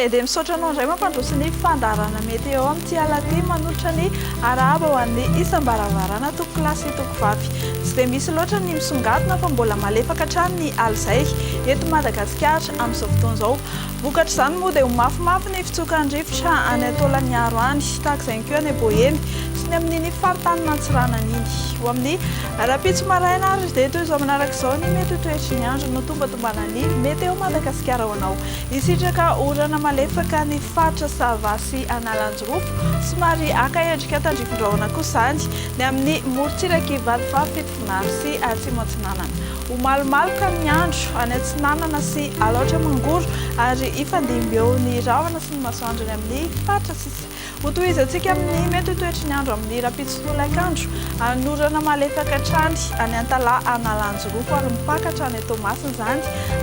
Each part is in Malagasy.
E dia misaotra anao indray mampandroso ny fandaharana Météo amin'ity alina ity manolotra ny arahaba ho an'ny isam-baravarana tompokolahy sy tompokovavy. Tsy dia misy loatra ny misongadina fa mbola malefaka hatrany ny alizay eto Madagasikara amin'izao fotoana izao. Vokatr'izany moa dia ho mafimafy ny fitsokan'ny rivotra any Taolagnaro any, tahaka izay ihany koa any Boeny sy ny amin'iny faritanin'Antsiranana iny. Ho amin'ny rahampitso maraina ary dia toy izao manaraka izao ny mety ho toetry ny andro no tombatombanan'ny Météo Madagasikara ho anao. Hisitraka orana malefaka ny faritra Sava sy Analanjirofo, somary haka endrika tandrifin-drahona kosa izany ny amin'ny morontsirak'i Vatovavy Fitovinany sy Atsimo Atsinanana. Ho malomaloka ny andro any Atsinanana sy Alaotra Mangoro ary hifandimby eo ny rahona sy ny masoandro any amin'ny faritra sisa. Hotohizantsika amin'ny mety ho toetry ny andro amin'ny rahampitso tolakandro. Hanorana malefaka hatrany any Antalaha Analanjirofo ary mipaka hatrany Toamasina izany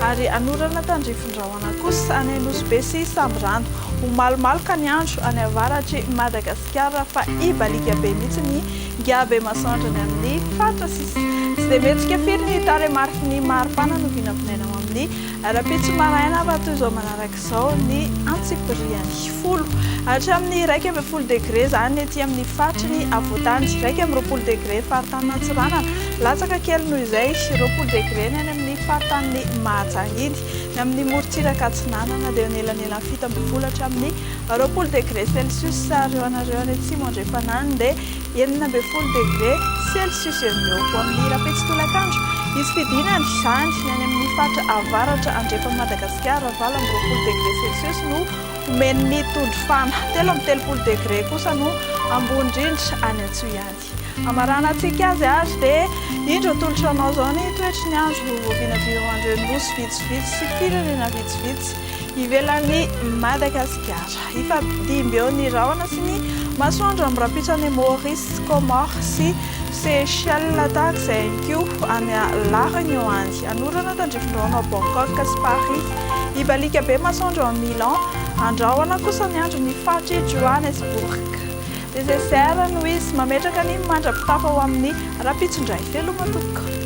ary hanorana tandrifin-drahona kosa any Nosy Be sy Sambirano. Ho malomaloka ny andro any avaratr'i Madagasikara fa hibaliaka be mihitsy ny ngiabe masoandro any amin'ny faritra sisa. Tsy dia mihetsika firy ny tarehimariky ny maripana no vinavinaina ho amin'ny rahampitso maraina fa toy izao manaraka izao ny antsipiriany. Folo hatramin'ny 11 degre izany ny ety amin'ny faritry ny afovoantany, 21 degre faritanin'Antsiranana, latsaka kely noho izay, 20 degre ny any amin'ny faritanin'i Mahajanga iny. Ny amin'ny morontsiraka atsinanana dia eo anelanelan'ny 17 hatramin'ny 20 degre celsius ary eo anareo any atsimo andrefana any dia 16 degre celsius eo no eo. Ho amin'ny rahampitso tolakandro, hisy fidinana izany ny any amin'ny faritra avaratra andrefan'i Madagasikara, 28 degre celsius no omen'ny tondrofana, 33 degre kosa no ambony indrindra any Antsohihy any. Hamaranantsika azy ary dia indro atolotra anao izao ny toetry ny andro voavinavina ho an'ireo nosy vitsivitsy sy firenena vitsivitsy ivelan'i Madagasikara. Hifandimby eo ny rahona sy ny masoandro amin'ny rahampitso any Maurice, Comores sy Seychelles tahaka izay ihany koa any La Réunion any. Hanorana tandrifin-drahona ao Bangkok sy Paris. Hibaliaka be masoandro ao Milan. Andrahona kosa ny andro ny faritr'i Johannesburg. Nécessaire no izy mametraka ny mandra-pitafa ho amin'ny rahampitso indray. Veloma tompoko.